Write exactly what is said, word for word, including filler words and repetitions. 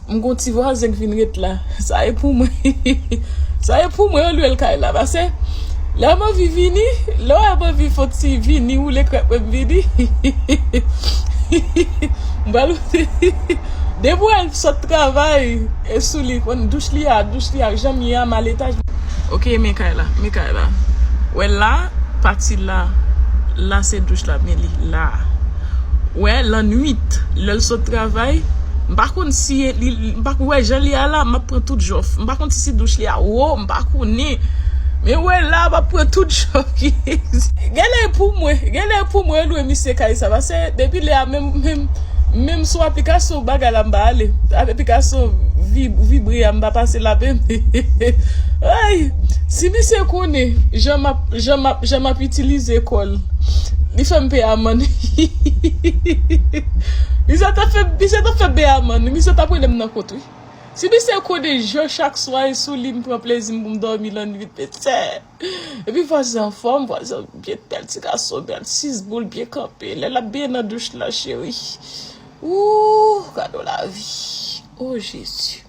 M gon ti vwazen k vin ret la. Sa e pou mwen. Sa e pou mwen, yo lwe l kay la. Pase, lè m anvi vini, lè w ap anvi fon ti vini, woule krèk mwen vini. M pral, depi w al sot travay, e sou li, konn douch li a, douch li a, janm ye a, mal etaj. Ok, men kay la, men kay la. Wè la, pati la, la se douch la, men li la. Wè, lannwit, lè l sot travay, m pa konn si li, li- m pa konn wè jan li a la, m ap pran tout jòf. M pa konn si se douch li a wo, m pa konnen. Men wè la, m ap pran tout jòf. Genlè pou mwen, genlè pou mwen, lwe misye kay sa. Pase, depi lè a, menm, menm, menm sou aplikasyon bagay la, m pa ale. Aplikasyon vi- vibre a, m pa pase la menm. Ay, si misye konnen, jan m ap, jan m ap, jan m ap itilize kò l, li fè m peye amann. Misye ta fè, misye ta fè m peye amann, misye ta pran m nan kont, wi. Si misye konnen jan chak swa e sou li, m pran plezi m pou m dòmi lannwit, mesye. Epi vwazen anfòm, vwazen byen bèl, ti gason bèl, sis boul byen kanpe. Lè l ap benyen nan douch la, cheri. Ooh, gade yon lavi. Oh, Jezi.